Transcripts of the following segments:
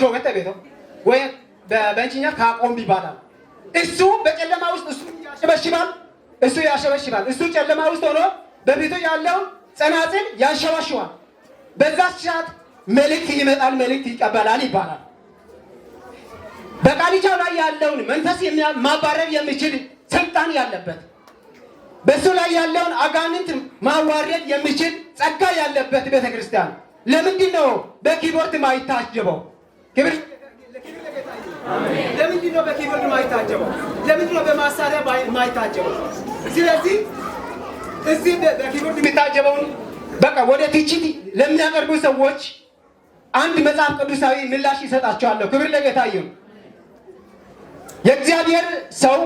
ሾገተ ቤቶ ወይ በእንችኛ ካቆም ይባላል። እሱ በጨለማ ውስጥ እሱ ያሸበሽባል፣ እሱ ያሸበሽባል። እሱ ጨለማ ውስጥ ሆኖ በፊቱ ያለውን ጸናጽል ያንሸባሽባል። በዛ ሰዓት መልእክት ይመጣል፣ መልእክት ይቀበላል ይባላል። በቃልቻው ላይ ያለውን መንፈስ ማባረር የሚችል ስልጣን ያለበት፣ በእሱ ላይ ያለውን አጋንንት ማዋረድ የሚችል ጸጋ ያለበት ቤተክርስቲያን ለምንድን ነው በ keyboard ማይታጀበው? ክብር ለምንድን ነው በ keyboard ማይታጀበው? ለምንድን ነው በማሳሪያ ማይታጀበው? ስለዚህ እዚህ በ keyboard የሚታጀበውን በቃ ወደ ትችት ለሚያቀርቡ ሰዎች አንድ መጽሐፍ ቅዱሳዊ ምላሽ ይሰጣቸዋለሁ። ክብር ለጌታ ይሁን። የእግዚአብሔር ሰው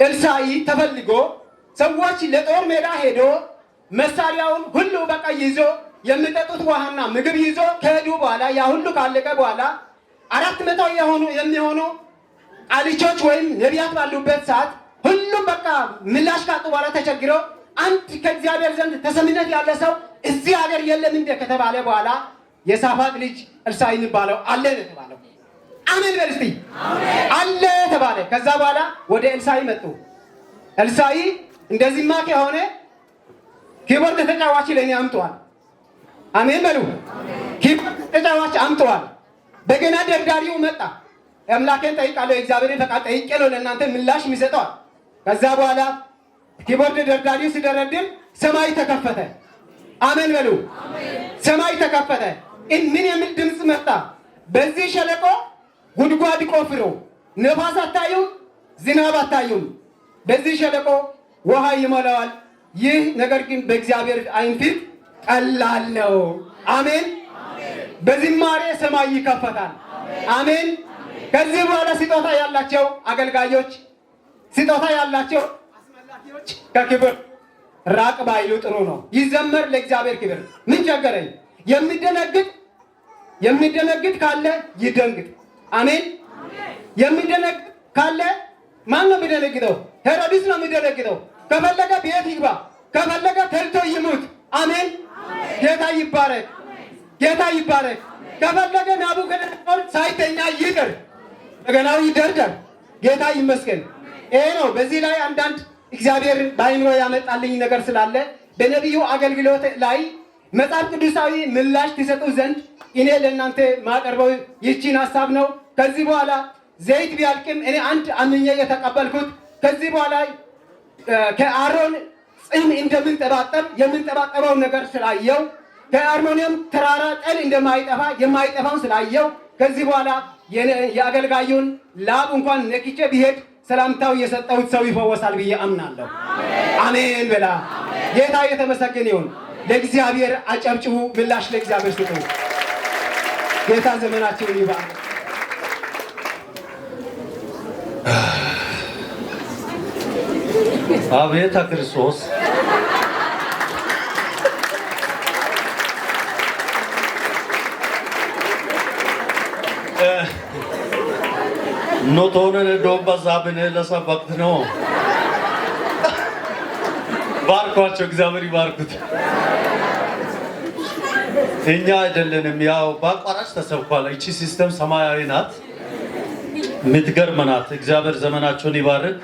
ኤልሳዕ ተፈልጎ ሰዎች ለጦር ሜዳ ሄዶ መሳሪያውን ሁሉ በቃ ይዞ፣ የሚጠጡት ውሃና ምግብ ይዞ ከሄዱ በኋላ፣ ያ ሁሉ ካለቀ በኋላ፣ 400 የሚሆኑ ቃልቾች ወይም ነቢያት ባሉበት ሰዓት ሁሉም በቃ ምላሽ ካጡ በኋላ ተቸግረው አንድ ከእግዚአብሔር ዘንድ ተሰሚነት ያለ ሰው እዚህ ሀገር የለም እንደ ከተባለ በኋላ የሳፋጥ ልጅ ኤልሳዕ የሚባለው አለ ነው የተባለው። አሜን በል እስቲ። አለ ተባለ። ከዛ በኋላ ወደ ኤልሳዕ መጡ። ኤልሳዕ እንደዚህማ ከሆነ keyboard ተጫዋች ለእኔ አምጠዋል። አሜን በሉ። Keyboard ተጫዋች አምጠዋል። በገና ደርዳሪው መጣ። አምላኬን ጠይቃለሁ፣ የእግዚአብሔርን ፈቃድ ጠይቄ ነው ለእናንተ ምላሽ የሚሰጠዋል። ከዛ በኋላ keyboard ደርዳሪው ሲደረድር ሰማይ ተከፈተ። አሜን በሉ። ሰማይ ተከፈተ። ምን የሚል ድምፅ መጣ? በዚህ ሸለቆ ጉድጓድ ቆፍሮ ነፋስ አታዩም፣ ዝናብ አታዩም። በዚህ ሸለቆ ውሃ ይሞላዋል። ይህ ነገር ግን በእግዚአብሔር ዓይን ፊት ቀላል ነው። አሜን። በዝማሬ ሰማይ ይከፈታል። አሜን። ከዚህ በኋላ ስጦታ ያላቸው አገልጋዮች፣ ስጦታ ያላቸው አስመላኪዎች ከክብር ራቅ ባይሉ ጥሩ ነው። ይዘመር ለእግዚአብሔር ክብር። ምን ቸገረኝ? የሚደነግጥ የሚደነግጥ ካለ ይደንግጥ። አሜን። የሚደነግጥ ካለ ማን ነው የሚደነግጠው? ሄሮድስ ነው የሚደነግጠው። ከፈለገ ቤት ይግባ፣ ከፈለገ ተልቶ ይሙት። አሜን። ጌታ ይባረክ፣ ጌታ ይባረክ። ከፈለገ ናቡከደነፆር ሳይተኛ ይቅር፣ በገናው ይደርደር። ጌታ ይመስገን። ይሄ ነው። በዚህ ላይ አንዳንድ እግዚአብሔር በአይምሮ ያመጣልኝ ነገር ስላለ በነቢዩ አገልግሎት ላይ መጽሐፍ ቅዱሳዊ ምላሽ ትሰጡ ዘንድ እኔ ለእናንተ ማቀርበው ይህቺን ሀሳብ ነው። ከዚህ በኋላ ዘይት ቢያልቅም እኔ አንድ አምኜ የተቀበልኩት ከዚህ በኋላ ከአሮን ፂም እንደምንጠባጠብ የምንጠባጠበው ነገር ስላየው፣ ከአርሞንኤም ተራራ ጠል እንደማይጠፋ የማይጠፋውን ስላየው፣ ከዚህ በኋላ የአገልጋዩን ላብ እንኳን ነክቼ ቢሄድ ሰላምታው የሰጠሁት ሰው ይፈወሳል ብዬ አምናለሁ። አሜን በላ። ጌታ የተመሰገነ ይሁን። ለእግዚአብሔር አጨብጭቡ፣ ምላሽ ለእግዚአብሔር ስጡ። ጌታ ዘመናቸውን ይባርክ። አቤት ክርስቶስ። ኖቶንን እንደውም በዛብን ለሰበክት ነው። ባርኳቸው፣ እግዚአብሔር ይባርኩት። እኛ አይደለንም፣ ያው በአቋራጭ ተሰብኳል። እቺ system ሰማያዊ ናት፣ የምትገርም ናት። እግዚአብሔር ዘመናቸውን ይባርክ።